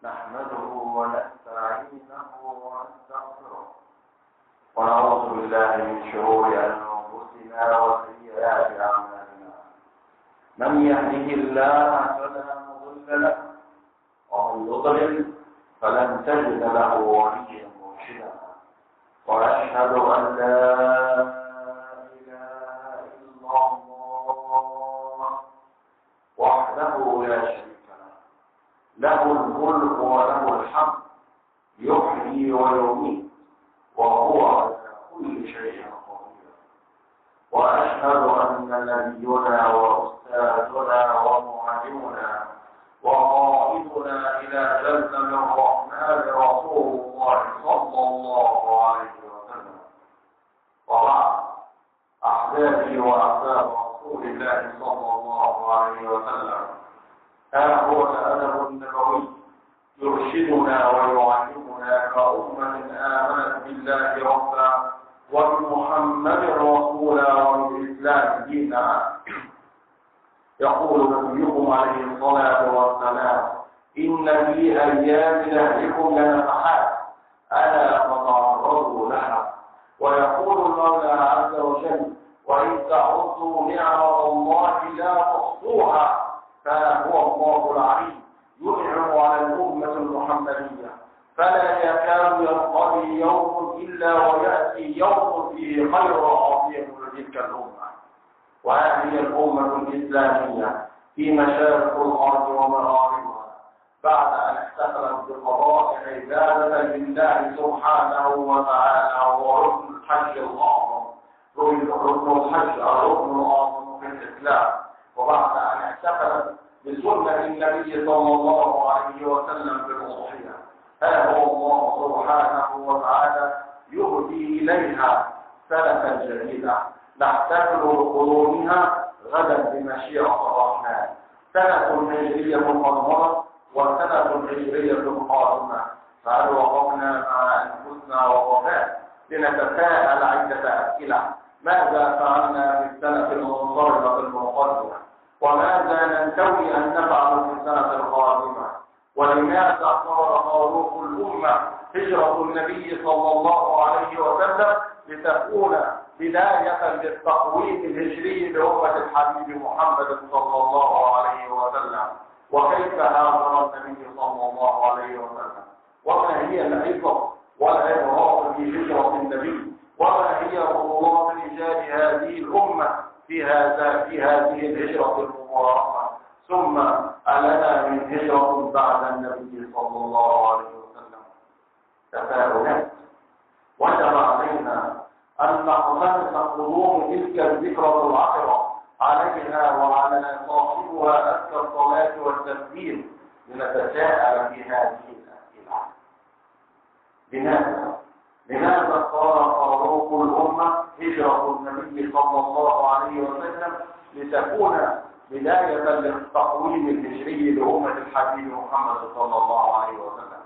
نحمده ونستعينه ونستغفره، ونعوذ بالله من شرور أنفسنا وسيئات أعمالنا. من يهده الله فلا مضل له، ومن يضلل فلن تجد له وليا مرشدا. وأشهد أن لا إله إلا الله وحده لا شريك له، له الملك وله الحمد، يحيي ويميت وهو على كل شيء قدير. وأشهد أن نبينا وأستاذنا ومعلمنا وقائدنا إلى جنة الرحمن رسول الله صلى الله عليه وسلم. وبعد، أحبابي وأحباب رسول الله صلى الله عليه وسلم، ها هو الأدب النبوي يرشدنا ويعلمنا كأمة آمنت بالله ربا وبمحمد رسولا وبالإسلام دينا. يقول نبيكم عليه الصلاة والسلام: إن في أيام دهركم لنفحات، ألا فتعرضوا لها. ويقول المولى عز وجل: وإن تعدوا نعمة الله لا تحصوها. فهو الله العليم ينعم على الأمة المحمدية، فلا يكاد ينقضي يوم إلا ويأتي يوم فيه خير عظيم لتلك الأمة. وهذه الأمة الإسلامية في مشارق الأرض ومغاربها بعد أن احتفلت بقضاء عبادة لله سبحانه وتعالى وركن الحج الأعظم، ركن الحج الركن الأعظم في الإسلام، وبعد أن احتفلت بسنة النبي صلى الله عليه وسلم بالأضحية، ها هو الله سبحانه وتعالى يهدي إليها سنة جديدة نحتفل بقرونها غدا بمشيئة الرحمن. سنة هجرية قد مضت وسنة هجرية قادمة، فهل وقفنا مع أنفسنا وقفات لنتساءل عدة أسئلة؟ ماذا فعلنا في السنة المنصرمة المنقضية؟ وماذا ننتوي أن نفعل في السنة القادمة؟ ولماذا صار فاروق الأمة هجرة النبي صلى الله عليه وسلم لتكون بداية للتقويم الهجري لأمة الحبيب محمد صلى الله عليه وسلم؟ وكيف هاجر النبي صلى الله عليه وسلم؟ وما هي العظة والعبرات في هجرة النبي؟ وما هي بطولات رجال هذه الأمة في هذه الهجرة المباركة؟ ثم ألنا من هجرة بعد النبي صلى الله عليه وسلم؟ تساؤلات وجب علينا أن نقتنص قدوم تلك الذكرى العطرة عليها وعلى صاحبها أزكى الصلاة والتسليم لنتساءل في هذه الأسئلة. لماذا صار فاروق الأمة هجرة النبي صلى الله عليه وسلم لتكون بداية للتقويم الهجري لأمة الحبيب محمد صلى الله عليه وسلم؟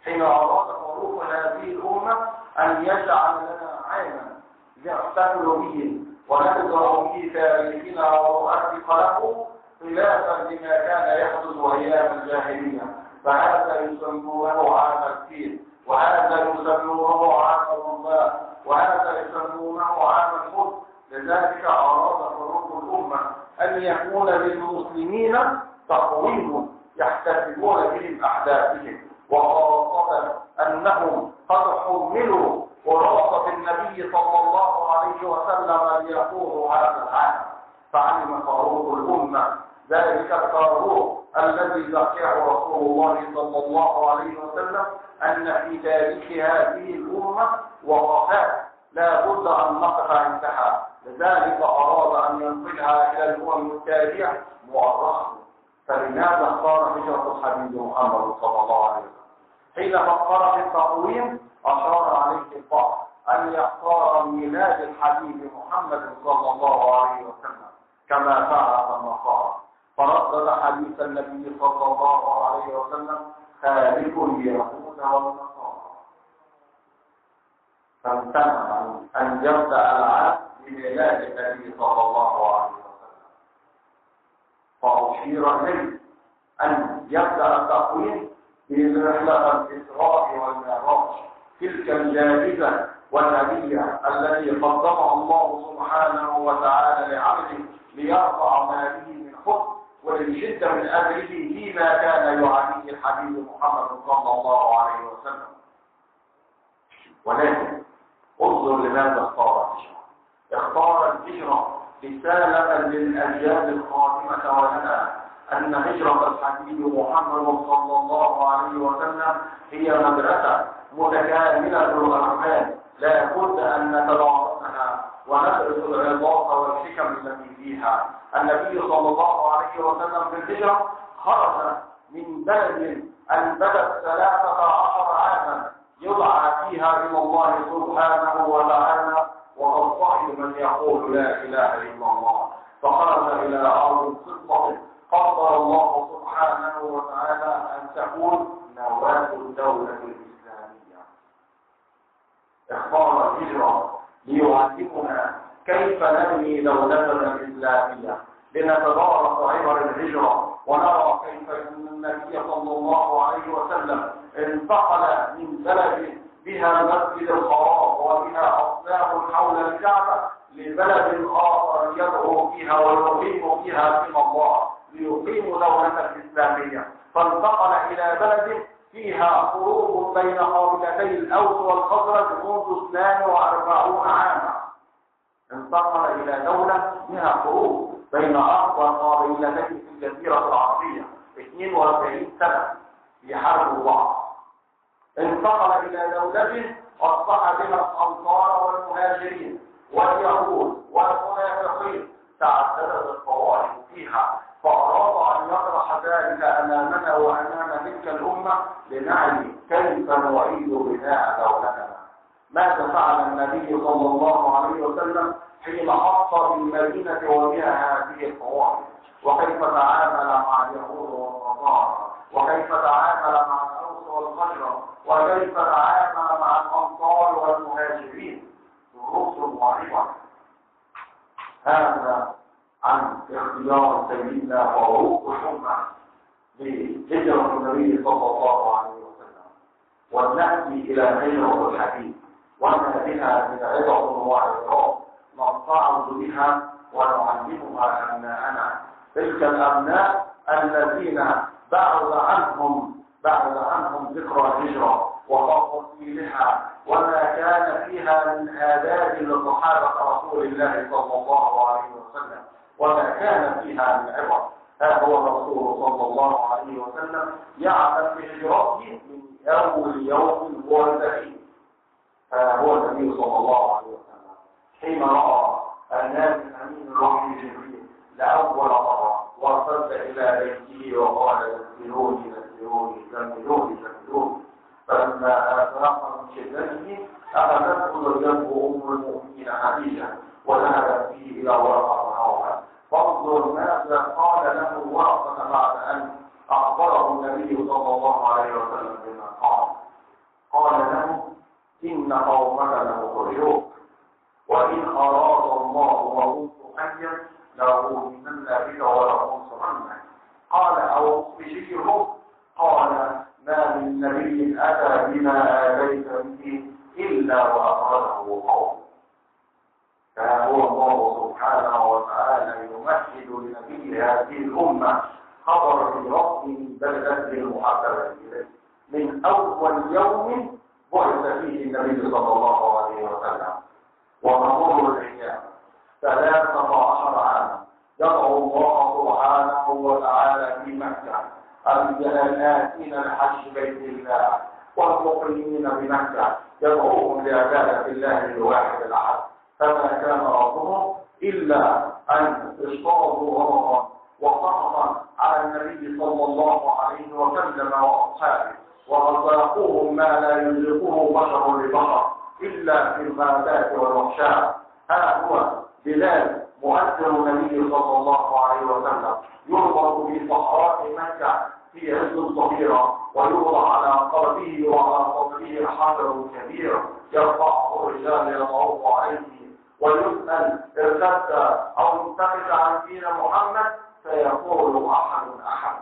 حين أراد فاروق هذه الأمة أن يجعل لنا عاما نحتفل به ونقدر به تاريخنا ونؤرخ له، خلافا لما كان يحدث أيام الجاهلية، فهذا يسمونه عام الفيل، وهذا يسمونه عام الرماء، وهذا يسمونه عام الحب. لذلك أراد فاروق الأمة أن يكون للمسلمين تقويم يحتفلون به بأحداثهم، وخاصة أنهم قد حملوا وراثة النبي صلى الله عليه وسلم ليقولوا هذا العام. فعلم فاروق الأمة ذلك الفاروق الذي ذكره رسول الله صلى الله عليه وسلم أن في تاريخ هذه الأمة وقفات لا بد أن نقف عندها، لذلك أراد أن ينقلها إلى الأمم التالية مؤرخة. فلماذا اختار هجرة الحبيب محمد صلى الله عليه وسلم؟ حين فكر في التقويم أشار عليه البعض أن يختار ميلاد الحبيب محمد صلى الله عليه وسلم كما فعل النصارى، فردد حديث النبي صلى الله عليه وسلم: خالف اليهود والنصارى. فامتنع أن يبدأ العام بميلاد النبي صلى الله عليه وسلم، فأشير إليه أن يبدأ التقويم رحلة الإسراء والمعراج، تلك الجائزة والهدية التي قدمها الله سبحانه وتعالى لعبده ليرفع ما به من حكم وليشد من أمره فيما كان يعانيه الحبيب محمد صلى الله عليه وسلم. ولكن انظر لماذا اختار الهجرة. اختار الهجرة رسالة للأجيال القادمة ولنا أن هجرة الحبيب محمد صلى الله عليه وسلم هي مدرسة متكاملة الأركان، لا بد أن نتدارسها وندرس العظات والحكم التي فيها. النبي صلى الله عليه وسلم في الهجرة خرج من بلد أنبتت 13 عاما يدعى فيها إلى الله سبحانه وتعالى، وقد من يقول لا إله إلا الله، فخرج إلى أرض صدقة قدر الله سبحانه وتعالى أن تكون نواة الدولة الإسلامية. اختار الهجرة ليعلمنا كيف نبني دولتنا الإسلامية، لنتدارس عبر الهجرة ونرى كيف أن النبي صلى الله عليه وسلم انتقل من بلد بها المسجد الحرام وبها أصنام حول الكعبة لبلد آخر يدعو فيها ويقيم فيها دين الله، ليقيم دولة الإسلامية. فانتقل إلى بلد فيها حروب بين قبيلتي الأوس والخزرج منذ 42 عاما. انتقل إلى دولة فيها حروب بين أكبر قبيلتين في الجزيرة العربية 42 سنة في حرب بعض. انتقل إلى دولة أصبح بها الأنصار والمهاجرين واليهود والمنافقين، تعددت الطوائف فيها، فأراد أن يطرح ذلك أمامنا وأمام تلك الأمة لنعي كيف نعيد بناء دولتنا. ماذا فعل النبي صلى الله عليه وسلم حين حط بالمدينة وبها هذه الطوائف؟ وكيف تعامل مع اليهود والنصارى؟ وكيف تعامل مع الأوس والخزرج؟ وكيف تعامل مع الأنصار والمهاجرين؟ دروس وعبر. هذا عن اختيار سيدنا فاروق الأمة لهجرة النبي صلى الله عليه وسلم. ونأتي إلى هجرة الحبيب وما بها من عظة وعظات نتعظ بها ونعلمها أبناءنا، تلك الأبناء الذين بعد عنهم ذكرى الهجرة وتفاصيلها وما كان فيها من آداب لصحابة رسول الله صلى الله عليه وسلم وما كان فيها من عبر. ها هو الرسول صلى الله عليه وسلم يعمل بهجرته من أول يوم هو فيه. ها هو النبي صلى الله عليه وسلم حين رأى الناس أمين الوحي جبريل لأول مرة وارتد إلى بيته وقال زملوني زملوني زملوني زملوني. فلما أفاق من شدته أخذته زوجته أم المؤمنين خديجة وذهبت به إلى ورقة بن نوفل. فانظر ماذا قال له ورقة بعد أن أخبره النبي صلى الله عليه وسلم بما قال. قال له: إن قومك لمخرجوك، وإن أراد الله وكنت حيا لأؤمنن بك ولأنصرنك. قال: أو مخرجيهم؟ قال: ما من نبي أتى بما آتيت به إلا وأخرجه قومه. فهو الله سبحانه وتعالى يمهد لنبي هذه الأمة خبر الرب من بلدته المحببة إليه من أول يوم بعث فيه النبي صلى الله عليه وسلم. وتمر الأيام 13 عاما يدعو الله سبحانه وتعالى في مكة الآتين لحج بيت الله والمقيمين بمكة، يدعوهم لعبادة الله الواحد الأحد. فما كان ربهم إلا أن اشترطوا غضبا وسخطا على النبي صلى الله عليه وسلم وأصحابه، وأذاقوهم ما لا يذيقه بشر لبشر إلا في الغابات والوحشات. ها هو بلال مؤذن النبي صلى الله عليه وسلم يربط في صحراء مكة في عز الظهيرة، ويوضع على قلبه وعلى صدره حجر كبير يرفعه الرجال يضعه عليه، ويسأل ارتد أو انتقد عن دين محمد فيقول أحد أحد.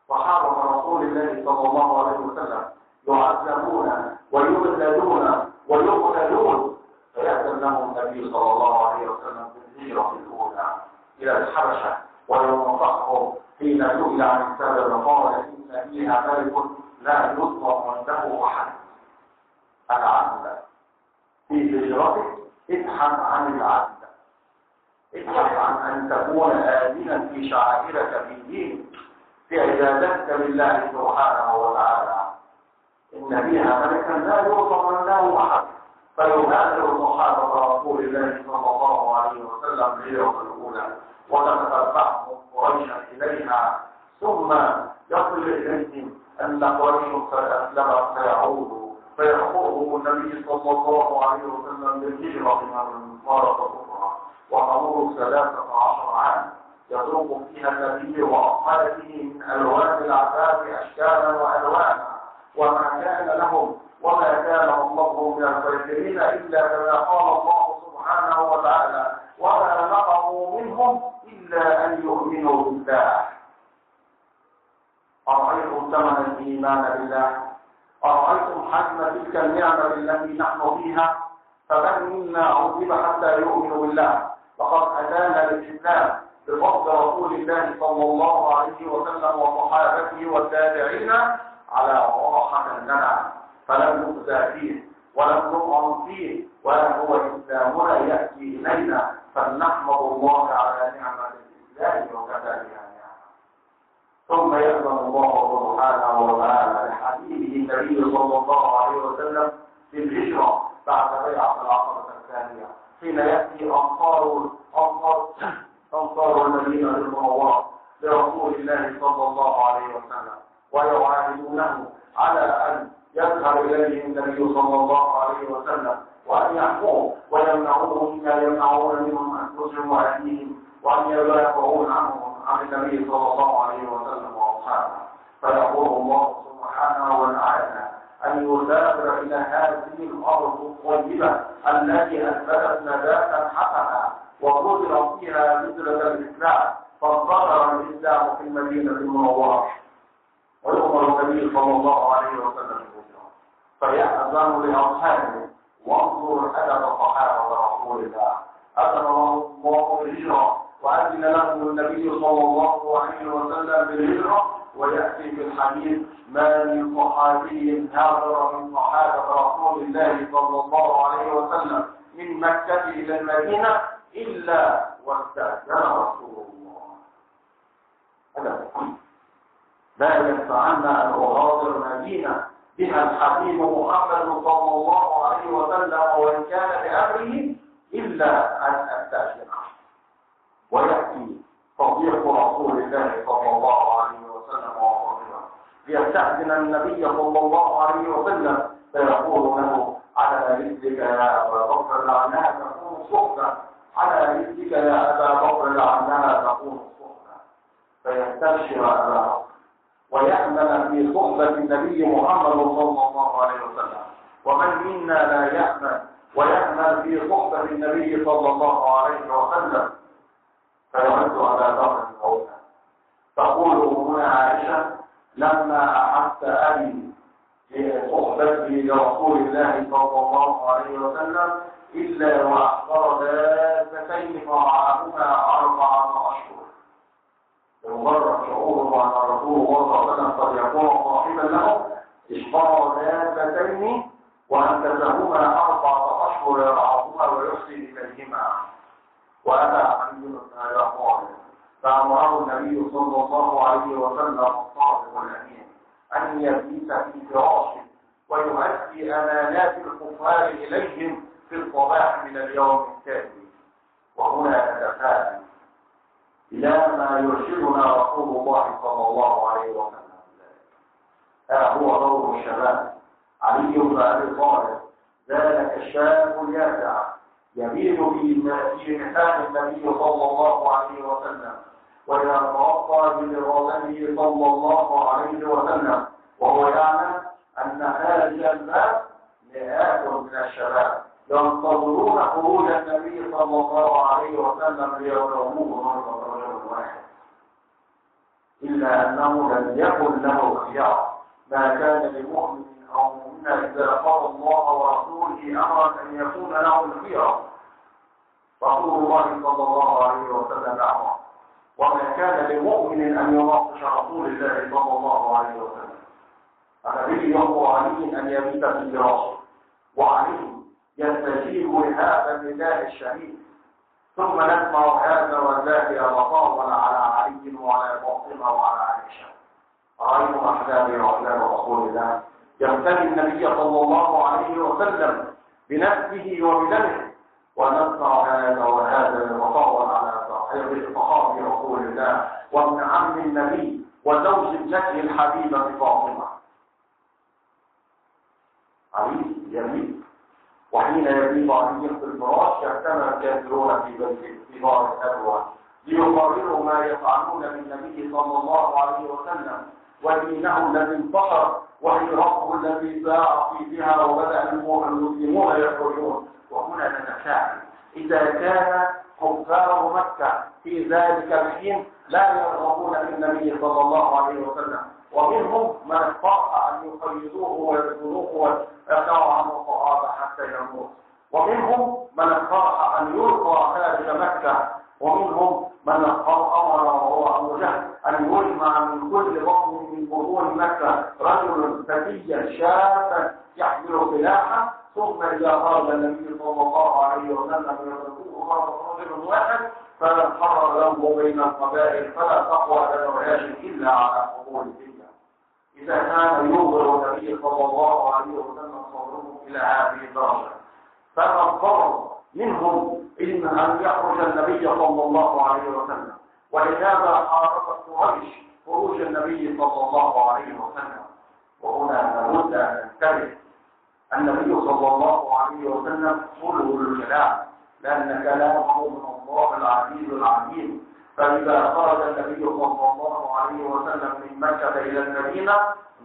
صحابة رسول رسول الله صلى الله عليه وسلم يعذبون ويبذلون ويقتلون، فيأذن لهم النبي صلى الله عليه وسلم بالهجرة الأولى إلى الحبشة، وينصحهم حين سئل عن السبب قال إن فيها ملك لا يطلق عنده أحد. العدل في هجرتك، ابحث عن العدل، ابحث عن أن تكون آمنا في شعائرك، في دينك، في عبادتك لله سبحانه وتعالى. إن فيها ملكا لا يطلق عنده أحد. فيهاجر صحابة رسول الله صلى الله عليه وسلم الهجرة الأولى، وتتبعهم قريشا إليها، ثم يصل إليهم أن قريش قد أسلمت فيعودوا، فيأمرهم النبي صلى الله عليه وسلم بالهجرة مرة أخرى، وتمر 13 عاما يترك فيها النبي وأصحابه من ألوان العذاب أشكالا وألوانا، وما كان لهم وما كان مطلبهم من الكافرين إلا كما قال الله سبحانه وتعالى: وما نقموا منهم إلا أن يؤمنوا بالله. أرأيتم ثمن الإيمان بالله؟ أرأيتم حجم تلك النعمة التي نحن فيها؟ فمن منا عذب حتى يؤمن بالله؟ لقد أتانا الإسلام بفضل رسول الله صلى الله عليه وسلم وصحابته والتابعين على راحة لنا، فلم نؤذى فيه ولم نطعن فيه، ولا هو إسلامنا يأتي إلينا، فلنحمد الله على نعمة الإسلام وكفى بها نعمة. ثم يأذن الله سبحانه وتعالى لحبيبه النبي صلى الله عليه وسلم بالهجرة بعد بيعة العقبة الثانية، حين يأتي أنصار المدينة المنورة لرسول الله صلى الله عليه وسلم ويعاهدونه على أن يظهر إليهم النبي صلى الله عليه وسلم وأن يحموه ويمنعوه مما يمنعون منهم أنفسهم وأهليهم، وأن يدافعون عنهم عن النبي صلى الله عليه وسلم وأصحابه. فيقول الله سبحانه وتعالى أن يسافر إلى هذه الأرض الطيبة التي أثبتت نباتا حسنا وقدر فيها بذرة الإسلام، فانتشر الإسلام في المدينة المنورة، ويؤمر النبي صلى الله عليه وسلم بالهجرة، فيأذن لأصحابه. وانظر أدب صحابة رسول الله، أذن لهم الله بالهجرة وأذن لهم النبي صلى الله عليه وسلم بالهجرة. ويأتي في الحديث: ما من صحابي هاجر من صحابة رسول الله صلى الله عليه وسلم من مكة إلى المدينة إلا واستأذن رسول الله. هذا لا ينفعنا أن أغادر مدينة بها الحبيب محمد صلى الله عليه وسلم وإن كان بأمره إلا أن أستأذنه. ويأتي صديق رسول الله صلى الله عليه وسلم وصاحبه ليستأذن النبي صلى الله عليه وسلم، فيقول له: على رجلك يا أبا بكر لعلها تكون صحبة، على رجلك يا أبا بكر لعلها تكون صحبة. فيستبشر أبا بكر ويأمن في صحبة النبي محمد صلى الله عليه وسلم. ومن منا لا يأمن ويأمن في صحبة النبي صلى الله عليه وسلم؟ فيرد أبا بكر قولا. تقول أمنا عائشة: لما أحس أبي بصحبته لرسول الله صلى الله عليه وسلم إلا وأحضر دابتين فرعاهما 4 أشهر. بمجرد شعوره أن رسول الله صلى الله عليه وسلم قد يكون صاحبا له، اشترى دابتين وأنتجهما 4 أشهر يرعاهما ويحسن إليهما. وأتى علي بن أبي طالب فأمره النبي صلى الله عليه وسلم الصادق الأمين أن يبيت في فراشه ويؤدي أمانات الكفار إليهم في الصباح من اليوم التالي. وهنا نتفاءل إلى ما يرشدنا رسول الله صلى الله عليه وسلم. ها هو دور الشباب. علي بن أبي طالب ذلك الشاب اليافع يبيت في مثال النبي صلى الله عليه وسلم، ويتغطى بمرادته صلى الله عليه وسلم، وهو يعلم أن خارج الباب مئات من الشباب ينتظرون خروج النبي صلى الله عليه وسلم ليضربوه ضربة رجل واحد، إلا أنه لم يكن له الخيار. ما كان لمؤمن أو مؤمنة إذا قضى الله ورسوله أمرا أن يكون له الخيار. رسول الله صلى الله عليه وسلم أمر، وما كان لمؤمن أن يناقش رسول الله صلى الله عليه وسلم. النبي يأمر علي أن يبيت في فراشه، وعلي يستجيب لهذا النداء الشريف. ثم نسمع هذا وذاك يتطاول على علي وعلى فاطمة وعلى عائشة. رأيتم أحبابي وأحباب رسول الله يقتدي النبي صلى الله عليه وسلم بنفسه وبدمه، ونسمع هذا وهذا يتطاول على صحابي رسول الله وابن عم النبي وزوج ابنته الحبيبة فاطمة. علي يبيت، وحين يبيت علي في الفراش يجتمع الكافرون في دار الندوة ليقرروا ما يفعلون بالنبي صلى الله عليه وسلم ودينه الذي انتشر وهجرته الذي باع فيها وبدأ المسلمون يخرجون. وهنا نتساءل، إذا كان كفار مكة في ذلك الحين لا يرغبون بالنبي صلى الله عليه وسلم، ومنهم من استطاع أن يقيدوه ويدخلوه ويدعوا عنه الصحابة حتى يموت، ومنهم من استطاع أن يلقى خارج مكة، ومنهم من أمر وهو أبو جهل أن يجمع من كل بطن من بطون مكة رجل فتيا شابا يحمل سلاحا، ثم إذا خرج النبي صلى الله عليه وسلم يتركوه خرج رجل واحد فلا حرر له بين القبائل فلا تقوى بنو هاشم إلا على قبول الدنيا. إذا كان يوضع النبي صلى الله عليه وسلم صبرهم إلى هذه الدرجة، فما الضرر منهم إن أن يخرج النبي صلى الله عليه وسلم. ولهذا حاربت قريش خروج النبي صلى الله عليه وسلم. وهنا لابد أن ننتبه، النبي صلى الله عليه وسلم حلو الكلام، لأن كلامه من الله العزيز العليم. فإذا خرج النبي صلى الله عليه وسلم من مكة إلى المدينة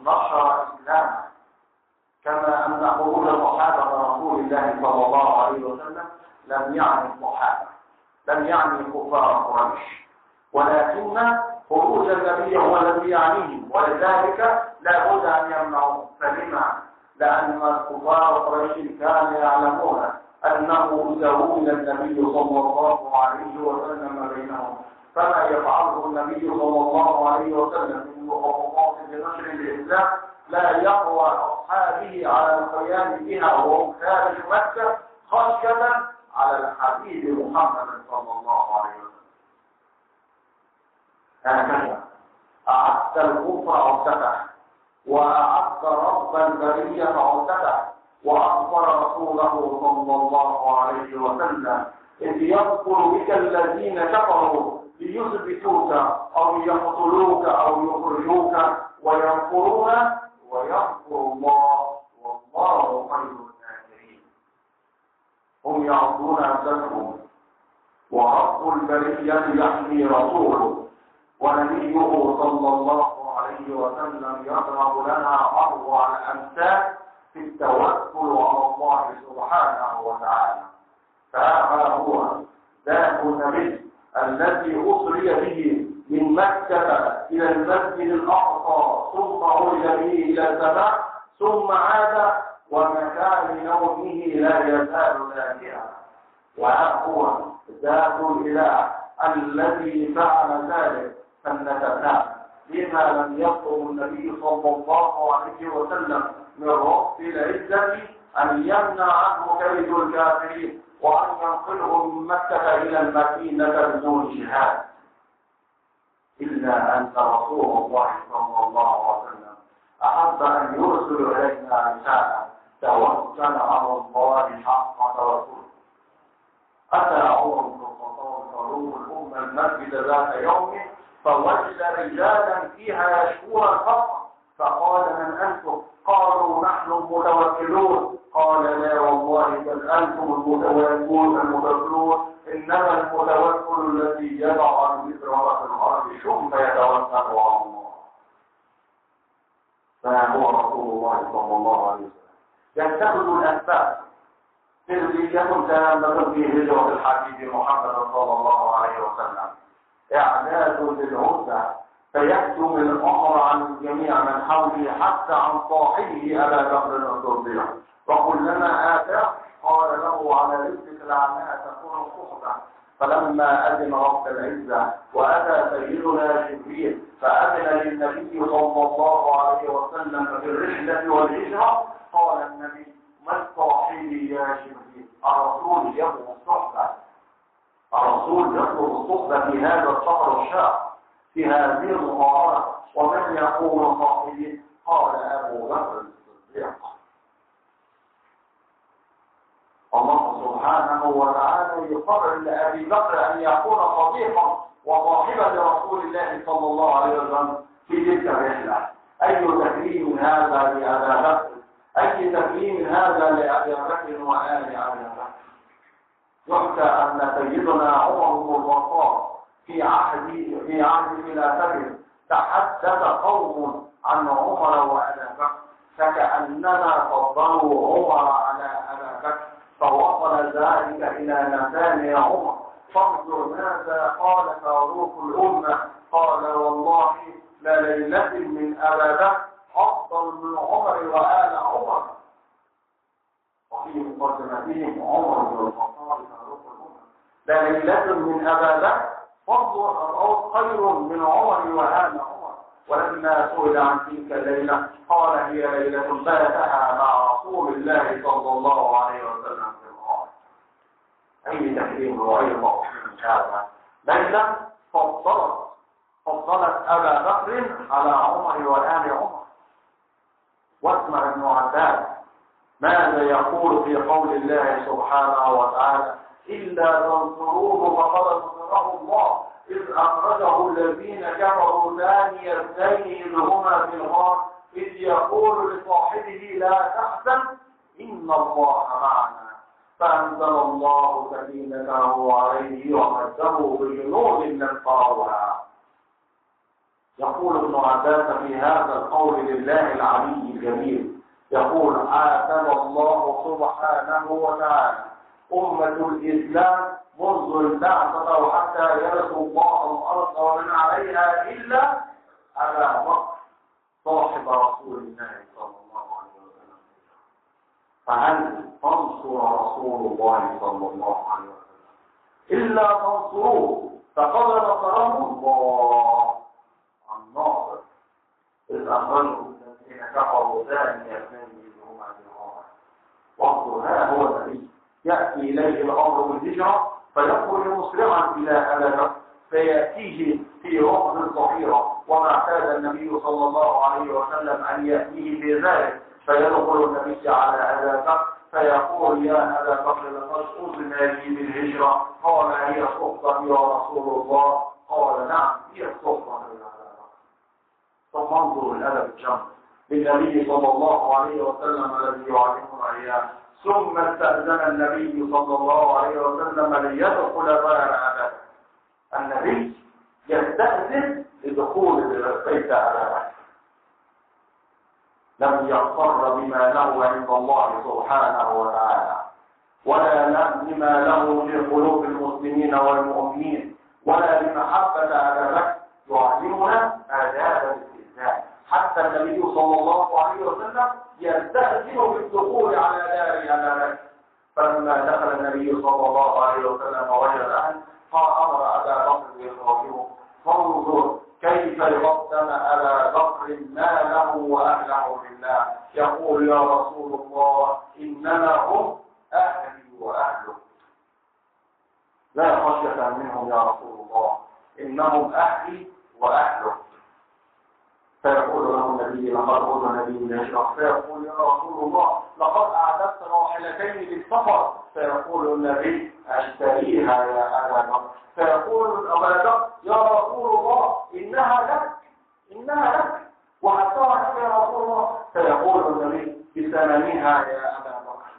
نشر إسلامه، كما أن خروج صحابة رسول الله صلى الله عليه وسلم لم يعني الصحابة، لم يعني كفار قريش، ولكن خروج النبي هو الذي يعنيهم، ولذلك لا بد أن يمنعوه. فلما؟ لأن كفار قريش كانوا يعلمون أنه إذا ولد النبي صلى الله عليه وسلم بينهم فما يفعله النبي صلى الله عليه وسلم من مخططات لنشر الإسلام لا يقوى أصحابه على القيام بها وهم خارج مكة خشية على الحبيب محمد صلى الله عليه وسلم. هكذا أعدت الكفر عدته، وأعد رب البرية عدته، وأخبر رسوله صلى الله عليه وسلم إذ يذكر بك الذين كفروا ليثبتوك أو يقتلوك أو يخرجوك ويمكرون ويمكر الله والله خير الماكرين. هم يعضون أنفسهم ورب البرية يحمي رسوله، ونبيه صلى الله عليه وسلم يضرب لنا أروع الأمثال في التوكل على الله سبحانه وتعالى. فهذا هو ذاك النبي الذي أسري به من مكة إلى المسجد الأقصى، ثم عرج به إلى السماء، ثم عاد ومكان نومه لا يزال ذاكرا. وها هو ذات الإله الذي فعل ذلك. فلنتساءل لما لم يطلب النبي صلى الله عليه وسلم من رب العزة أن يمنع عنه كيد الكافرين وأن ينقله من مكة إلى المدينة بدون جهاد، إلا أن رسول الله صلى الله عليه وسلم أحب أن يرسل إلينا رسالة: توكل على الله حق توكله. أتى عمر بن الخطاب فاروق الأمة المسجد ذات يوم فوجد رجالا فيها يشكون الفقر، فقال: من أنتم؟ قالوا: نحن المتوكلون. قال: لا والله، بل أنتم المتوكلون، إنما المتوكل الذي يضع الوزر في الأرض ثم يتوكل على الله. فهو رسول الله صلى الله عليه وسلم يتخذ الأسباب سرية تامة في هجرة الحبيب محمد صلى الله عليه وسلم، إعداد للعدة فيكتم الأمر عن جميع من حوله حتى عن صاحبه أبا بكر الصديق. وكلما آتاه قال له على رزقك لعلها تكون صحبة. فلما أذن رب العزة وأتى سيدنا جبريل فأذن للنبي صلى الله عليه وسلم بالرحلة والهجرة، قال النبي: من صاحبي يا جبريل؟ الرسول يطلب الصحبة، الرسول يطلب الصحبة في هذا السفر الشاق، في هذه المغامرة. ومن يقول صاحبي؟ قال أبو بكر الصديق. الله سبحانه وتعالى يقرر لأبي بكر أن يكون صديقا وصاحبا لرسول الله صلى الله عليه وسلم في تلك الرحلة. أي تكريم هذا لأبي بكر؟ أي تكريم هذا لأبي بكر وآل أبي بكر؟ يحكى أن سيدنا عمر بن الخطاب في عهد خلافته تحدث قوم عن عمر وأبي بكر، فكأنما فضلوا عمر على أبي بكر، فوصل ذلك إلى مسامع عمر. فانظر ماذا قال فاروق الأمة، قال: والله لليلة من أبا بكر أفضل من عمر وآل عمر. وفي مقدمتهم عمر بن الخطاب فاروق الأمة، لليلة من أبا بكر فضل أو خير من عمر وآل عمر. ولما سئل عن تلك الليلة قال: هي ليلة باتها مع رسول الله صلى الله عليه وسلم في الغار. أي تكريم وأي تقديم هذا؟ ليلة فضلت أبا بكر على عمر وآل عمر. واسمع ابن عباس ماذا يقول في قول الله سبحانه وتعالى: إلا تنصروه فقد نصره الله إذ أخرجه الذين كفروا ثاني اثنين إذ هما في الغار إذ يقول لصاحبه لا تحزن إن الله معنا، فأنزل الله سكينته عليه ومده بجنود لم تروها. يقول ابن عباس في هذا القول لله العلي الجليل، يقول: عاتب الله سبحانه وتعالى أمة الإسلام منذ البعثة وحتى يرث الله الأرض ومن عليها إلا أبا بكر صاحب رسول الله صلى الله عليه وسلم. فهل تنصر رسول الله صلى الله عليه وسلم؟ إلا تنصروه فقد نصره الله الناصر إذ أخرجه الذين كفروا ثاني اثنين إذ هما في الغار. وانظر، ها هو النبي يأتي إليه الأمر بالهجرة فيخرج مسرعا إلى أبا بكر فيأتيه في وقت الظهيرة، وما اعتاد النبي صلى الله عليه وسلم أن يأتيه في ذلك. فيدخل النبي على أبا بكر فيقول: يا أبا بكر لقد أذن لي بالهجرة. قال: هي صحبة يا رسول الله؟ قال: نعم هي الصحبة يا أبا بكر. ثم انظروا الأدب الجم للنبي صلى الله عليه وسلم الذي يعلمنا إياه. ثم استأذن النبي صلى الله عليه وسلم ليدخل دار أبا بكر. النبي يستأذن لدخول بيت أبا بكر. لم يغتر بما له عند الله سبحانه وتعالى، ولا بما له في قلوب المسلمين والمؤمنين، ولا بمحبة أبا بكر. يعلمنا آداب الاستئذان، حتى النبي صلى الله عليه وسلم يستأذن بالدخول على دار أبا بكر. فلما دخل النبي صلى الله عليه وسلم وجد أهل، فأمر أبا بكر بإخراجهم. فانظر كيف يقدم أبا بكر ماله وأهله لله. يقول: يا رسول الله إنما هم أهلي وأهلك، لا خشية منهم يا رسول الله، إنهم أهلي وأهلك. فيقول له النبي: لقد أذن لي بالهجرة. فيقول: يا رسول الله لقد أعددت راحلتين للسفر. فيقول النبي: أشتريها يا أبا بكر. فيقول أبا بكر: يا رسول الله إنها لك، إنها لك، وحتى لك يا رسول الله. فيقول النبي: بثمنها يا أبا بكر،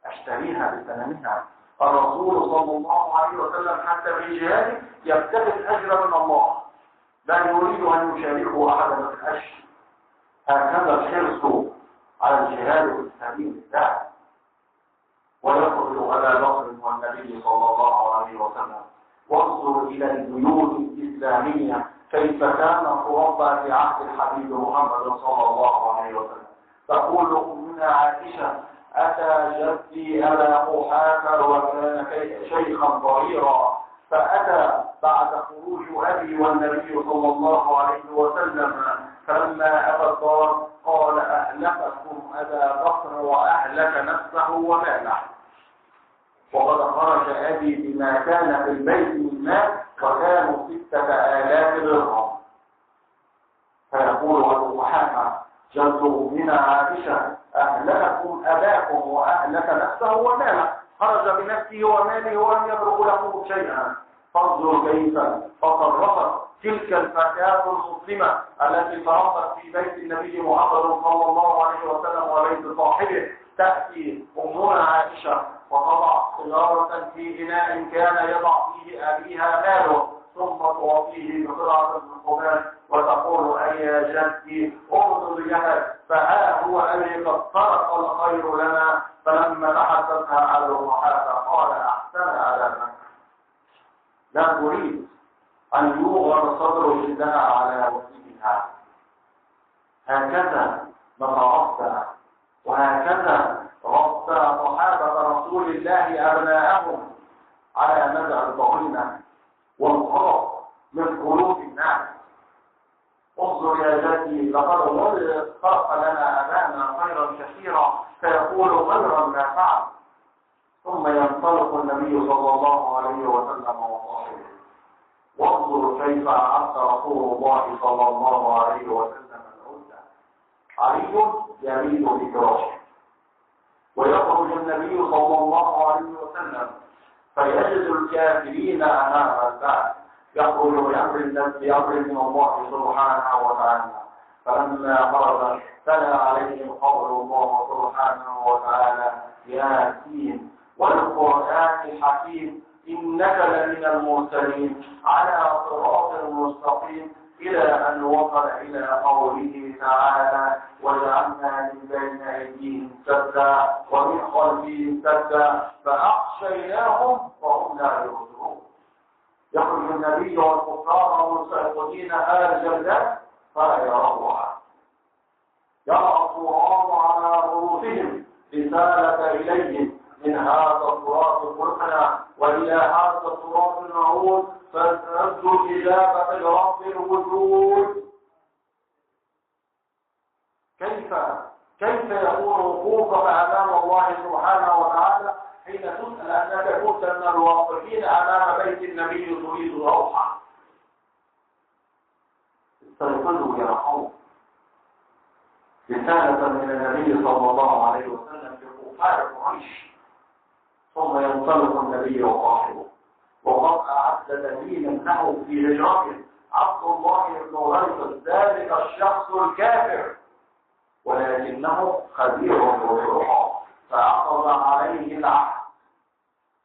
أشتريها بثمنها. الرسول صلى الله عليه وسلم حتى في جهاده يبتغي الأجر من الله، لا يريد أن يشاركه أحدا في الأجر. هكذا الحرص على الجهاد في سبيل الله. ويخرج أبا بكر والنبي صلى الله عليه وسلم. وانظر إلى البيوت الإسلامية كيف كيف كان تربى في عهد الحبيب محمد صلى الله عليه وسلم. تقول أمنا عائشة: أتى جدي أبا قحافة وكان شيخا ضريرا، فأتى بعد خروج أبي والنبي صلى الله عليه وسلم، فلما أتى الدار قال: أهلككم أبا بكر وأهلك نفسه وماله. وقد خرج أبي بما كان في البيت من مال، وكانوا 6000 درهم. فيقول أبو قحافة جد أمنا عائشة: أهلككم أباكم وأهلك نفسه وماله، خرج بنفسه وماله ولم يترك له شيئا. فانظر كيف تصرفت تلك الفتاة المسلمة التي تربت في بيت النبي محمد صلى الله عليه وسلم وبيت صاحبه. تأتي أمنا عائشة وتضع خيارة في إناء كان يضع فيه أبيها ماله، ثم تعطيه بقطعة من قماش وتقول: أي يا جدي اغضب يدك، فها هو أبي قد ترك الخير لنا. فلما تحدثها أبو قحافة قال: أحسن أبا بكر. لا تريد أن يوغر صدر جدها على وجهها. هكذا نتربى، وهكذا ربى صحابة رسول الله أبناءهم على مدى الضغينة والغضب من قلوب الناس. انظر يا جدي، لقد ترك لنا أبانا خيرا كثيرا، فيقول خيرا ما فعل. ثم ينطلق النبي صلى الله عليه وسلم وصاحبه. وانظر كيف أعد رسول الله صلى الله عليه وسلم العدة. علي يميل بفراشه، ويخرج النبي صلى الله عليه وسلم فيجد الكافرين أمام الباب، يخرج بأمر من الله سبحانه وتعالى. فلما خرج تلا عليهم قول الله سبحانه وتعالى: ياسين والقرآن الحكيم إنك لمن المرسلين على صراط مستقيم، إلى أن وصل إلى قوله تعالى: وجعلنا من بين أيديهم سدا ومن خلفهم سدا فأغشيناهم وهم لا يبصرون. يخرج النبي والكفار مستيقظين آل الجنة فلا يروها، يرى التراب على رؤوسهم رسالة إليهم: من هذا التراب خلقنا وإلى هذا التراب نعود، فنرجو الإجابة لرب الوجود. كيف يكون وقوفك أمام الله سبحانه وتعالى حين تسأل أنك كنت من الواقفين أمام بيت النبي تريد روحا؟ استيقظوا يا قوم. رسالة من النبي صلى الله عليه وسلم لكفار قريش. ثم ينطلق النبي وصاحبه، وقد أعد دليلا له في هجرته عبد الله بن غيث، ذلك الشخص الكافر، ولكنه خبير بالرحى، فأخذ عليه العهد.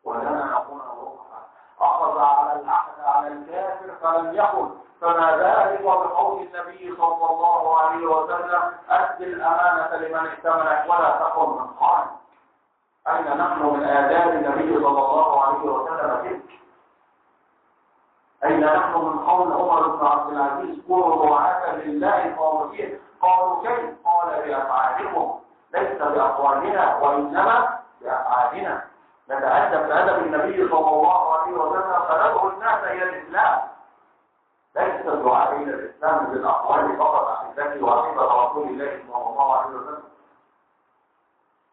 ولنا هنا وقفة، أخذ على العهد على الكافر فلم يقل، فما ذلك بقول النبي صلى الله عليه وسلم: أد الأمانة لمن ائتمنك ولا تكن من خائن. أين نحن من آداب النبي صلى الله عليه وسلم تلك؟ أين نحن من قول عمر بن عبد العزيز: كونوا دعاة لله صالحين؟ قالوا كيف؟ قال: بأفعالكم، ليس بأقوالنا وإنما بأفعالنا. نتأدب بأدب النبي صلى الله عليه وسلم فندعو الناس إلى الإسلام. ليس الدعاء إلى الإسلام بالأقوال فقط، أحبتي وأحبة رسول الله صلى الله عليه وسلم.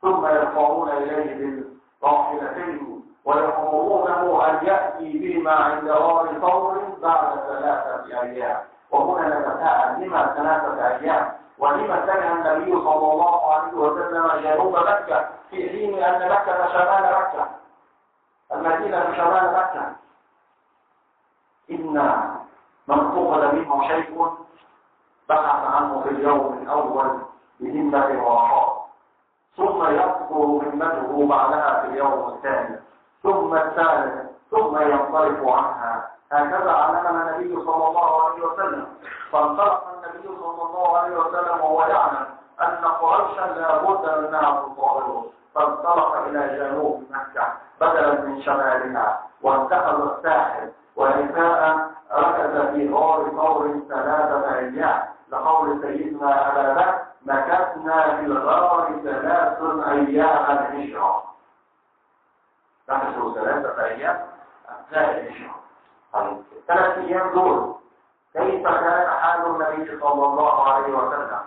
ثم يرفعون إليه بالراحلتين ويأمرونه أن يأتي بهما عند غار ثور بعد 3 أيام. وهنا نتساءل: لما 3 أيام؟ ولما اتجه النبي صلى الله عليه وسلم جنوب مكة في حين أن مكة شمال مكة، المدينة شمال مكة؟ إن من فقد منه شيء بحث عنه في اليوم الأول بهمة ورشاق، ثم يقصر همته بعدها في اليوم الثاني ثم الثالث ثم ينطلق عنها. هكذا علمنا النبي صلى الله عليه وسلم. فانطلق النبي صلى الله عليه وسلم وهو يعلم أن قريشا لا بد أنها تطالبه، فانطلق إلى جنوب مكة بدلا من شمالها، واتخذ الساحل ونساء ركز مكث في غار ثور 3 أيام، لقول سيدنا أبا بكر: مكثنا في الغار 3 أيام الهجرة. مكثوا 3 أيام أثناء الهجرة. طيب 3 أيام دول كيف كان حال النبي صلى الله عليه وسلم؟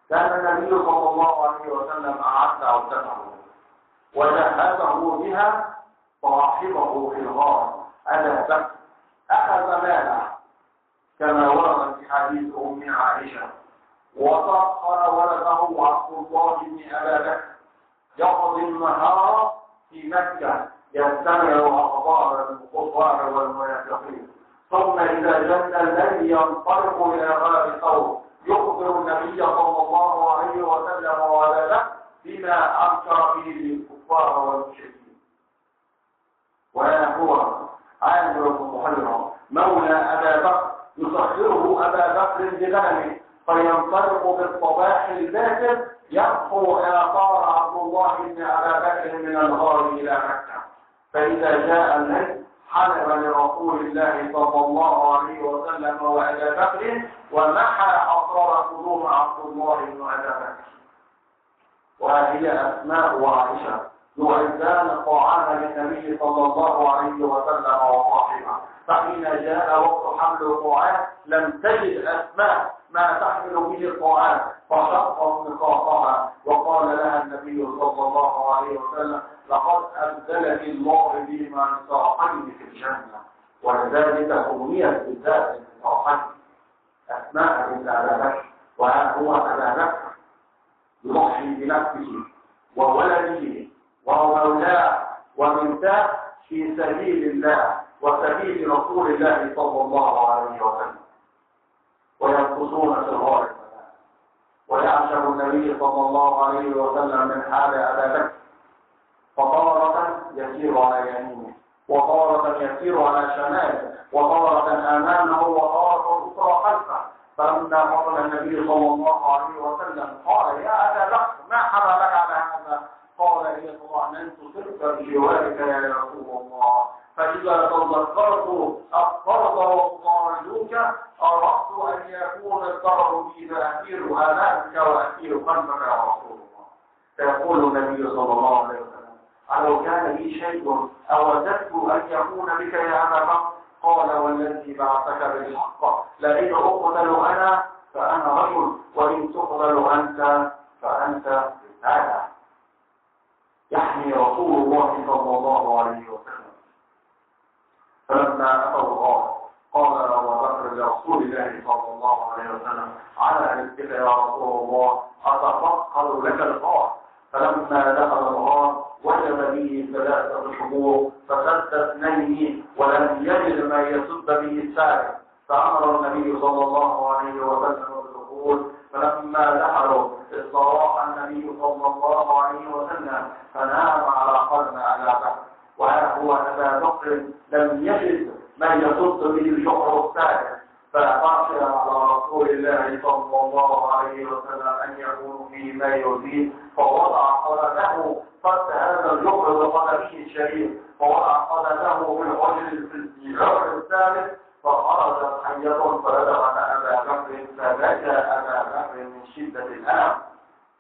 كان النبي صلى الله عليه وسلم أعد عدته وجهزه بها صاحبه في الغار أبا بكر، أخذ ماله كما ورد في حديث أم عائشة، وسخر ولده عبد الله بن أبا بكر يقضي النهار في مكة يستمع أخبار الكفار والمنافقين، ثم إذا جن الليل ينطلق إلى غار ثور يخبر النبي صلى الله عليه وسلم وأبا بكر بما أنكر به الكفار والمشركين. وها هو عامر بن فهيرة مولى أبا بكر يسخره أبا بكر بغنمه، فينطلق بالصباح الباكر يقفو آثار عبد الله بن أبا بكر من الغار إلى مكة. فإذا جاء الليل حلب لرسول الله صلى الله عليه وسلم وأبا بكر ومحى أثار قدوم عبد الله بن أبا بكر. وهي أسماء وعائشة يعزان الطعام للنبي صلى الله عليه وسلم وصاحبه، فحين جاء وقت حمل الطعام لم تجد أسماء ما تحمل به الطعام، فشقت نقاطها، وقال لها النبي صلى الله عليه وسلم: لقد أبدلك الله بهما نطاقين في الجنة. ولذلك سميت بالذات النطاقين أسماء بنت أبا بكر. وها هو أبا بكر يضحي بنفسه وولده ومولاه وبنته في سبيل الله وسبيل رسول الله صلى الله عليه وسلم، وينقصون في الغار. ويعشق النبي صلى الله عليه وسلم من حال أبا بكر، فطارة يسير على يمينه، وطارة يسير على شماله، وطارة أمامه، وطارة أخرى خلفه. فلما فصل النبي صلى الله عليه وسلم قال: يا أبا بكر، ما حملك على هذا؟ قال: إذا طمأننت صرت بجوارك يا رسول الله، فإذا تذكرت الطرد وأطاردوك أردت أن يكون الضرر بي فأسير أمامك وأسير خلفك يا رسول الله. فيقول النبي صلى الله عليه وسلم: ألو كان لي شيء أوددت أن يكون بك يا أبا بكر؟ قال: والذي بعثك بالحق لئن أقتل أنا فأنا رجل، وإن تقتل أنت فأنت رسالة. يحمي رسول الله صلى الله عليه وسلم. فلما أتوا الغار قال أبو بكر لرسول الله صلى الله عليه وسلم: على رزقك يا رسول الله، أتفقد لك الغار. فلما دخل الغار وجد به 3 شهور، فسد 2 ولم يجد ما يسد به الثالث، فأمر النبي صلى الله عليه وسلم بالدخول. فلما دخلوا استراح النبي صلى الله عليه وسلم فنام على قدم أبا بكر. وها هو أبا بكر لم يجد ما يسد به الجحر الثالث، فخشي على رسول الله صلى الله عليه وسلم أن يكون فيه ما يزيد، فوضع قدمه فت هذا الجحر بقدمه الشريف، فوضع قدمه في الجحر الثالث، فخرجت حية فلدغت أبا بكر، فبكى أبا بكر من شدة الألم،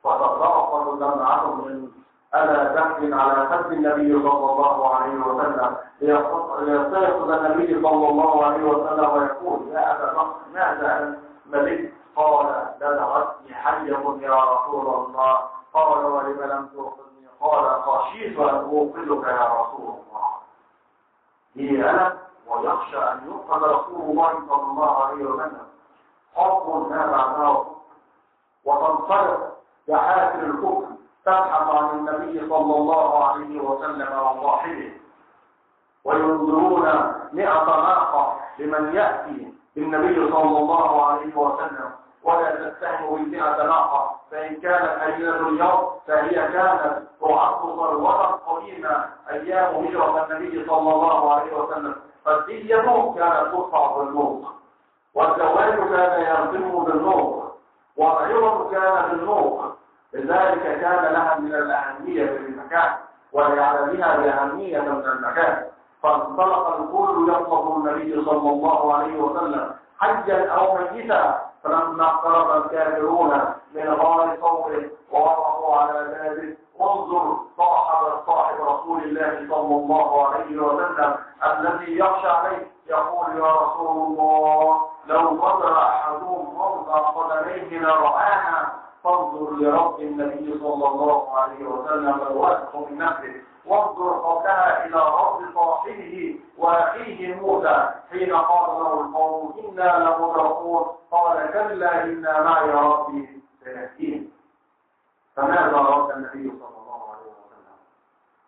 فتساقط دمعة من أبا بكر على خد النبي صلى الله عليه وسلم ليستيقظ النبي صلى الله عليه وسلم ويقول: يا أبا بكر، ماذا ملكت؟ قال: لدغتني حية يا رسول الله. قال: ولم لم توقظني؟ قال: خشيت أن أوقظك يا رسول الله. به ألم، ويخشى أن يوقظ رسول الله صلى الله عليه وسلم. حب ما بعده، وتنطلق جحافل الكفر تبحث عن النبي صلى الله عليه وسلم وصاحبه، وينذرون 100 ناقة لمن يأتي بالنبي صلى الله عليه وسلم، ولا تتهم ب100 ناقة، فإن كانت هينة اليوم فهي كانت تعد ثروة قديمة أيام هجرة النبي صلى الله عليه وسلم. فالدية كانت تدفع بالنوق، والزواج كان يتم بالنوق، والعوض كان بالنوق، لذلك كان لها من الأهمية في المكان، وليعلمها بأهمية من المكان. فانطلق الكل يطلب النبي صلى الله عليه وسلم حيا أو ميتا. فلما اقترب الكافرون من غار ثور ووقفوا على بابه، انظر صاحب رسول الله صلى الله عليه وسلم الذي يخشى عليه، يقول: يا رسول الله، لو نظر أحدهم موضع قدميه لرآنا. فانظر لرب النبي صلى الله عليه وسلم الواثق من نفسه، وانظر قبلها إلى رب صاحبه وأخيه موسى حين قال له القوم: إنا لمدركون، قال: كلا إن معي ربي سيهدين. فماذا رد النبي صلى الله عليه وسلم؟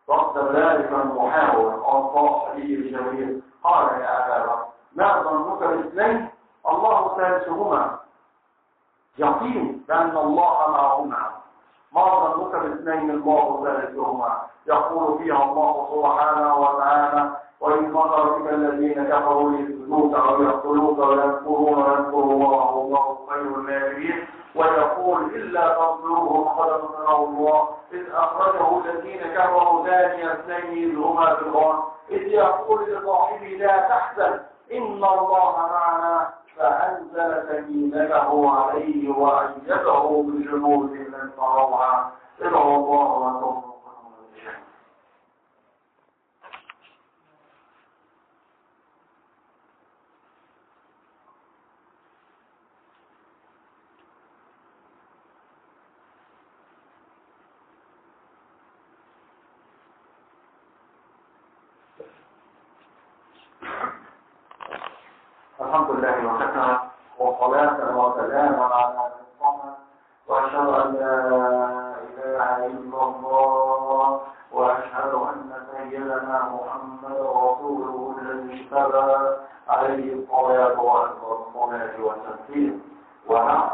رد ذلك المحاور عن صاحبه الجميل، قال: يا أبا بكر، ما ظنك باثنين الله ثالثهما؟ يقين بأن الله معهما. ما ظنك باثنين الله ثالثهما؟ يقول فيها الله سبحانه وتعالى: وإن مكر بك الذين كفروا ليثبتوك أو يقتلوك ويمكرون ويمكر الله والله خير الماكرين. ويقول: إلا تنصروه فقد نصره الله إذ أخرجه الذين كفروا ثاني اثنين إذ هما في الغار إذ يقول لصاحبه لا تحزن إن الله معنا، فأنزل سكينته عليه وأيده بجنود لم تروها. ادعوا الله وأنتم. الحمد لله وكفى، وصلاة وسلاما على المصطفى، وأشهد أن لا إله إلا الله، وأشهد أن سيدنا محمد رسوله الذي اجتبى عليه الصلاة والصلاة والتسليم. ونعم،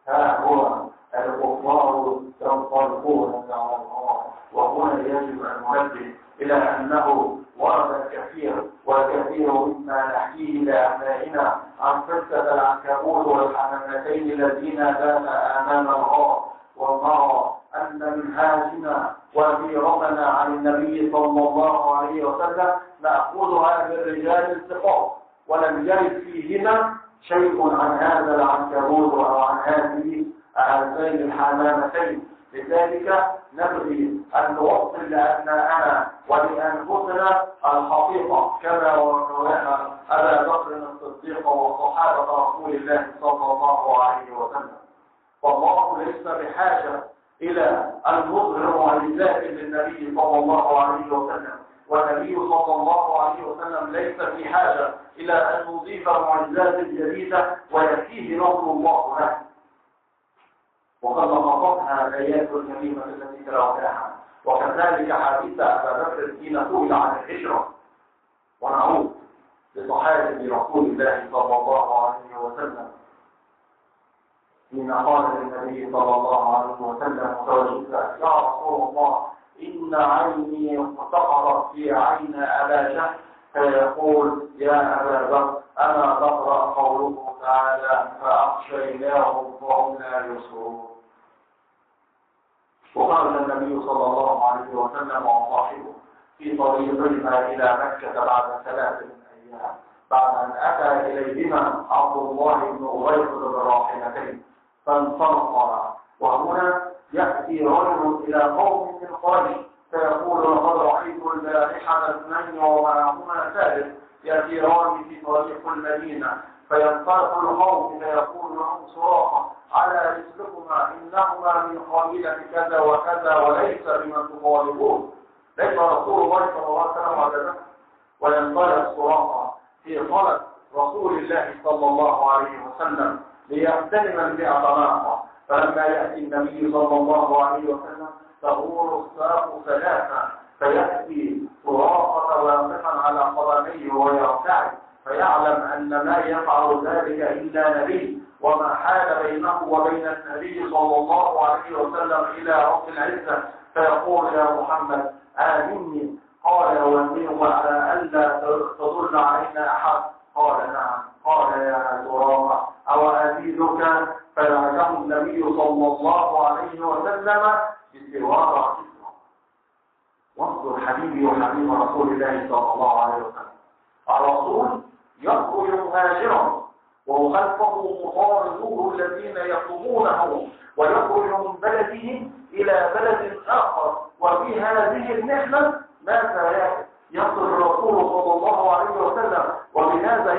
ها هو الكفار ينطلقون على الله. وهنا يجب أن ننبه إلى أنه ورد الكثير والكثير مما نحكيه لأبنائنا عن قصة العنكبوت والحمامتين الذين باتا أمام الغار، ونرى أن منهاجنا وسيرتنا عن النبي صلى الله عليه وسلم نأخذها من رجال الثقات، ولم يرد فيهما شيء عن هذا العنكبوت أو عن هذه هاتين الحمامتين. لذلك نبغي أن نوصل لأبنائنا ولأنفسنا الحقيقة كما وصلها أبا بكر الصديق وصحابة رسول الله صلى الله عليه وسلم. فالله ليس بحاجة إلى أن نظهر معجزات للنبي صلى الله عليه وسلم، والنبي صلى الله عليه وسلم ليس في حاجة إلى أن نضيف معجزات جديدة ويكفيه نصر الله له. وقد لخصتها الآيات الكريمة التي تلاوناها، وكذلك حديث أبا بكر حين سئل عن الهجرة. ونعود لصحابة رسول الله صلى الله عليه وسلم حين قال للنبي صلى الله عليه وسلم متوجها: يا رسول الله، إن عيني سقطت في عين أبا جهل. فيقول: يا أبا بكر، أما تقرأ قوله تعالى: فأغشيناهم فهم لا يبصرون. وخرج النبي صلى الله عليه وسلم وصاحبه في طريقهما إلى مكة بعد 3 أيام، بعد أن أتى إليهما عبد الله بن أريقط بالراحلتين فانطلقا. وهنا يأتي رجل إلى قوم من قريش فيقول: لقد رأيت البارحة اثنين ومعهما ثالث يسيران في طريق المدينة. فينطلق القوم فيقول لهم سراقة: على رسلكما، إنهما من قبيلة كذا وكذا وليس بمن تطالبون، ليس رسول الله صلى الله عليه وسلم وكذا. وينطلق سراقة في طلب رسول الله صلى الله عليه وسلم ليغتنم 100 ناقة. فلما يأتي النبي صلى الله عليه وسلم تغور الساق 3، فيأتي سراقة واقفا على قدميه ويرتعد، فيعلم أن ما يفعل ذلك إلا نبي، وما حال بينه وبين النبي صلى الله عليه وسلم إلى رب العزة. فيقول: يا محمد، آمني. قال: أوامرك على ألا تضل علينا أحد؟ قال: نعم. قال: يا سراقة، أو أزيدك؟ فلعجه النبي صلى الله عليه وسلم بسوار كسرى. وانظر حبيبي وحبيب رسول الله صلى الله عليه وسلم، الرسول يخرج مهاجرا وخلفه مطاردوه الذين يطلبونه، ويخرج من بلده إلى بلد آخر. وفي هذه المحنة ماذا يصل الرسول صلى الله عليه وسلم؟ وبهذا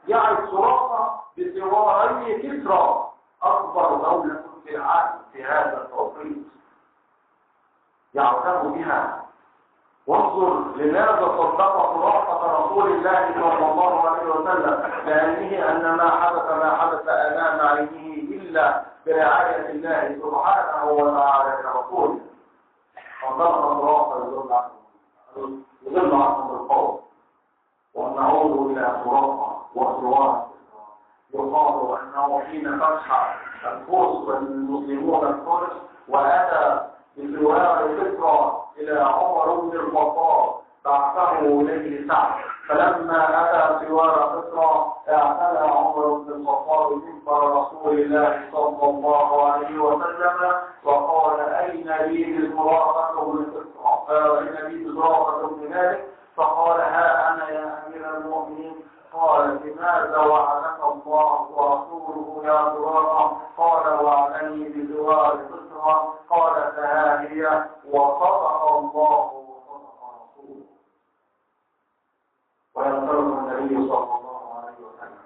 يعد سراقة بسواري كسرى، أكبر دولة في العالم في هذا التوقيت، يعترف بها. وانظر لماذا صدق سراقة رسول الله صلى الله عليه وسلم، لأنه أن ما حدث أمام عينه إلا برعاية الله سبحانه وتعالى لرسوله. فانطلق سراقة يظل عنهم القوم. ونعود إلى سراقة وسوار. يقال أنه حين فتح الفرس والمسلمون الفرس وأتى بسوار كسرى إلى عمر بن الخطاب بعثه إليه سعد، فلما أتى سوار كسرى اعتلى عمر بن الخطاب منبر رسول الله صلى الله عليه وسلم وقال: أين لي بسراقة بن كسرى؟ أين لي بسراقة بن مالك؟ فقال: ها أنا يا أمير المؤمنين. قال: بماذا وعدك الله ورسوله يا سراقة؟ قال: وعدني بزوار كسرى. قال: فها هي، وصدق الله وصدق رسوله. وينطلق النبي صلى الله عليه وسلم،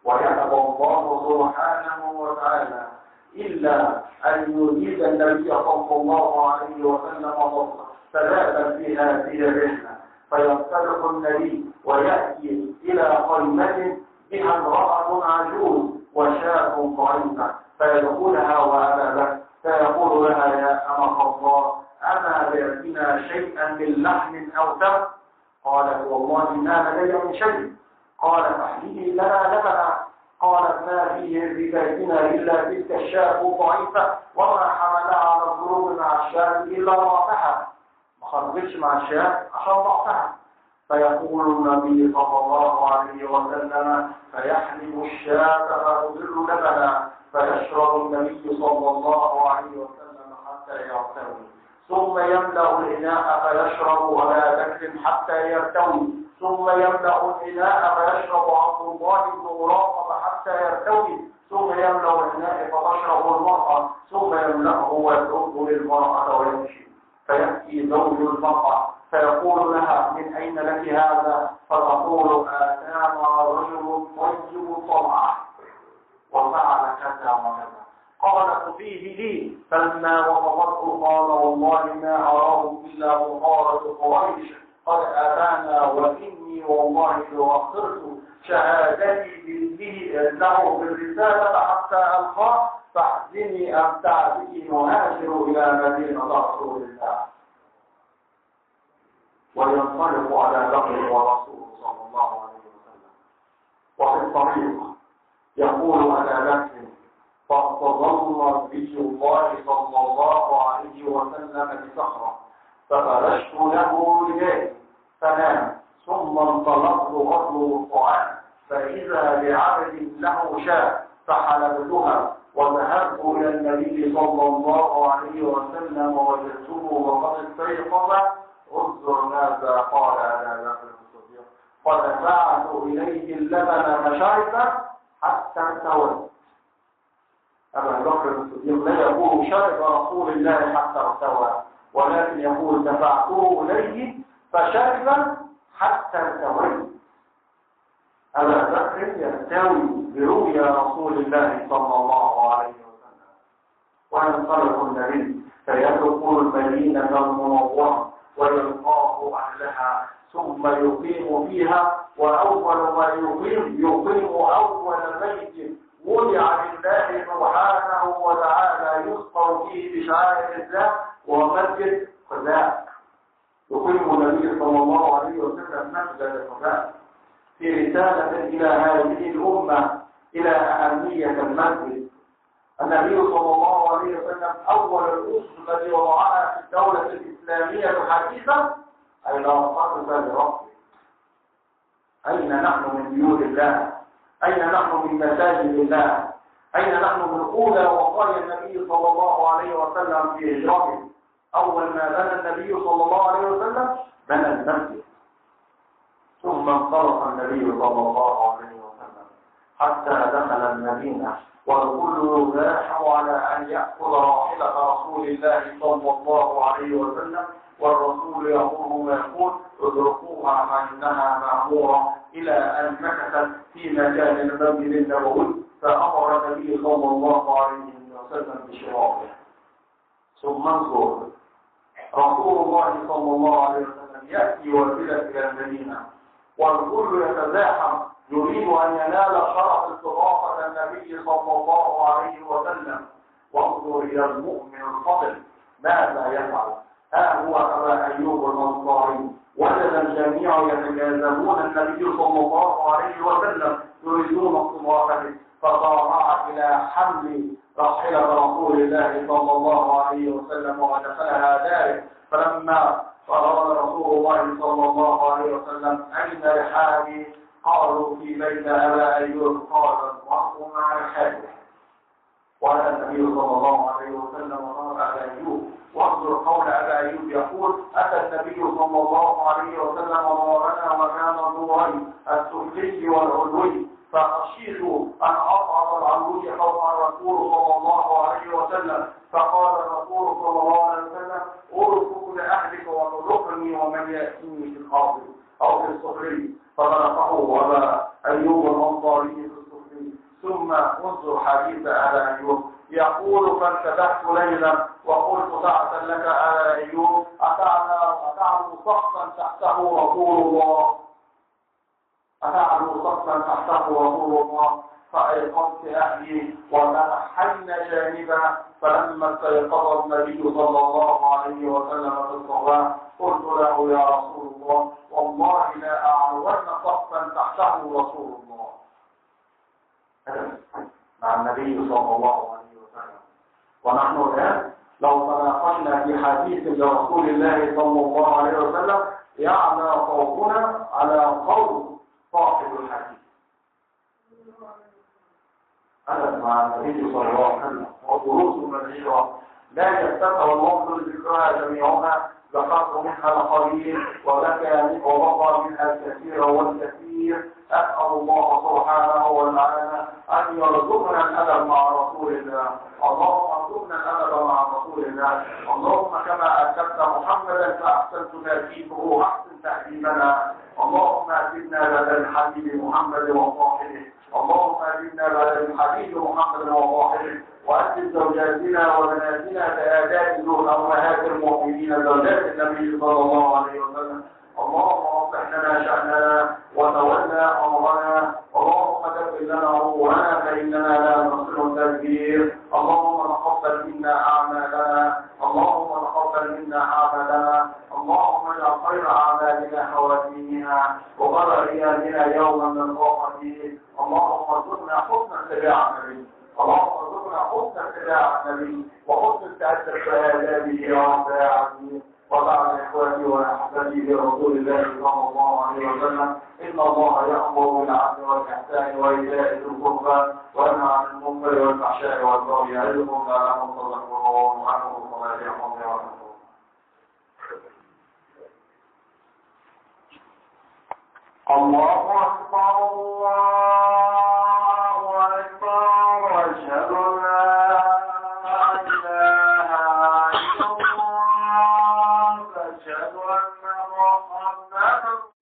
ويأبى الله سبحانه وتعالى إلا أن يريد النبي صلى الله عليه وسلم ثلاثا في هذه الرحلة. فينطلق النبي ويأتي إلى خيمة بها امرأة عجوز وشاب ضعيفة، فيدخلها وأبا بكر، فيقول لها: يا أمة الله، أما بعتنا شيئا من لحم أو تمر؟ قالت: والله ما لدي من شيء. قال: فاحلبي لنا لبنا. قالت: ما فيه في بيتنا إلا تلك الشاة الضعيفة، وما حملها على الضروب مع الشاة إلا ضعفها، ما خرجتش مع الشاة عشان ضعفها. فيقول النبي صلى الله عليه وسلم: فيحلب الشاة فتضر لبنا، فيشرب النبي صلى الله عليه وسلم حتى يرتوي، ثم يملأ الإناء فيشرب أبا بكر حتى يرتوي، ثم يملأ الإناء فيشرب عبد الله بن مراقب حتى يرتوي، ثم يملأ الإناء فتشرب المرأة، ثم يملأه ويتركه للمرأة ويمشي. فيأتي زوج المرأة فيقول لها: من أين لك هذا؟ فتقول: آتانا رجل طيب طلعة وفعل كذا وكذا. قال: خذيه لي. فلما وصفته قال: والله ما أراه إلا مطاردة قريش قد أتانا، وإني والله لأخرت شهادتي به له بالرسالة حتى ألقاه، فاحزني أن تعبئي نهاجر إلى مدينة رسول الله. وينطلق على بكر ورسوله صلى الله عليه وسلم. وفي الطريق يقول أبا بكر: فاستظل نبي الله صلى الله عليه وسلم بصخرة، ففرشت له ردائي فنام، ثم انطلقت أطلب الطعام، فإذا بعبد له شاة فحلبتها، وذهبت إلى النبي صلى الله عليه وسلم وجدته وقد استيقظ. انظر ماذا قال أبا بكر الصديق: فدفعت إليه اللبن فشرب حتى ارتوى. أبا بكر الصديق لا يقول شرب رسول الله حتى ارتوى، ولكن يقول دفعته إليه فشرب حتى ارتوى. أبا بكر يرتوي برؤيا رسول الله صلى الله عليه وسلم. وينطلق النبي فيدخل المدينة المنورة ويلقاه أهلها، ثم يقيم فيها. وأول ما يقيم أول بيت وضع لله سبحانه وتعالى يذكر فيه بشعائر الإسلام، ومسجد قباء. يقيم النبي صلى الله عليه وسلم مسجد قباء في رسالة إلى هذه الأمة إلى أهمية المسجد. النبي صلى الله عليه وسلم أول الأسس التي وضعها في الدولة الإسلامية الحديثة أي لا صرف لربك. أين نحن من بيوت الله؟ أين نحن من مساجد الله؟ أين نحن من أولى وصايا النبي صلى الله عليه وسلم في هجرته؟ أول ما بنى النبي صلى الله عليه وسلم بنى المسجد، ثم انطلق النبي صلى الله عليه وسلم حتى دخل المدينة، والكل يزاحم على أن يأخذ راحلة رسول الله صلى الله عليه وسلم، والرسول يقول ويقول ادركوها فإنها مأمورة، إلى أن مكثت في مكان المسجد النبوي، فأمر النبي صلى الله عليه وسلم بشرائه. ثم انظر رسول الله صلى الله عليه وسلم يأتي وافدا إلى المدينة، والكل يتزاحم يريد أن ينال شرف استضافة النبي صلى الله عليه وسلم. وانظر إلى المؤمن الفضل ماذا يفعل. ها هو أبا أيوب الأنصاري، وجد الجميع يتجاذبون النبي صلى الله عليه وسلم يريدون استضافته، فطارع إلى حمل راحلة رسول الله صلى الله عليه وسلم ودخلها داره. فلما قال رسول الله صلى الله عليه وسلم أين رحالي؟ قالوا في بيت أبا أيوب. قال المرء مع رحاله. وأتى النبي صلى الله عليه وسلم وقال أبا أيوب. وانظر قول أبا أيوب يقول أتى النبي صلى الله عليه وسلم دارنا وكان دورين السفلي والعلوي، فخشيت أن أصعد العلوي فوق الرسول صلى الله عليه وسلم، فقال الرسول صلى الله عليه وسلم ارفق لأهلك وطلقني ومن يأتيني في الأرض أو في السفلي، فطلقه أبا أيوب الأنصاري في السفلي. ثم انظر حديث أبا أيوب يقول فانتبهت ليلا وقلت ساعة لك أبا أيوب أتعلو سقفا تحته رسول الله، أتعلو سقفا تحته رسول الله. فأيقظت أهلي وتنحينا جانبا، فلما استيقظ النبي صلى الله عليه وسلم في الصباح قلت له يا رسول الله والله لا أعلون سقفا تحته رسول الله. مع النبي صلى الله عليه وسلم. ونحن الآن لو تناقشنا في حديث لرسول الله صلى الله عليه وسلم يعلى صوتنا على قول صاحب الحديث. هذا مع النبي صلى الله عليه وسلم ودروس الهجرة لا يستطيع الله ذكرها جميعها، ذكرت منها القليل وبكى وبقى منها الكثير والكثير. أسأل الله سبحانه وتعالى أن يرزقنا الأدب مع رسول الله. اللهم ارزقنا الأدب مع رسول الله. اللهم كما أدبت محمدا فأحسنت تأديبه أحسن تأديبنا. اللهم أدبنا لدى الحبيب محمد وصاحبه. اللهم أدبنا لدى الحبيب محمد وصاحبه، وأدب زوجاتنا وبناتنا بآداب أمهات المؤمنين زوجات النبي صلى الله عليه وسلم. اللهم أصلح لنا شأننا وتولى أمرنا. اللهم دبر لنا أمورنا فإننا لا نحسن التدبير. اللهم تقبل منا أعمالنا. اللهم تقبل منا أعمالنا. اللهم اجعل خير أعمالنا خواتيمها وغير أيامنا يوما نلقاك فيه. اللهم ارزقنا حسن اتباع النبي. اللهم ارزقنا حسن اتباع النبي وحسن التأثر بآدابه يا رب العالمين. وبعد إخواتي وأحبابي برسول الله صلى الله عليه وسلم، إن الله يأمر بالعدل والإحسان وإيتاء ذي القربى وينهى عن المنكر والفحشاء والبغي يعظكم لعلكم تذكرون. وأقم الصلاة يا الله أكبر الله.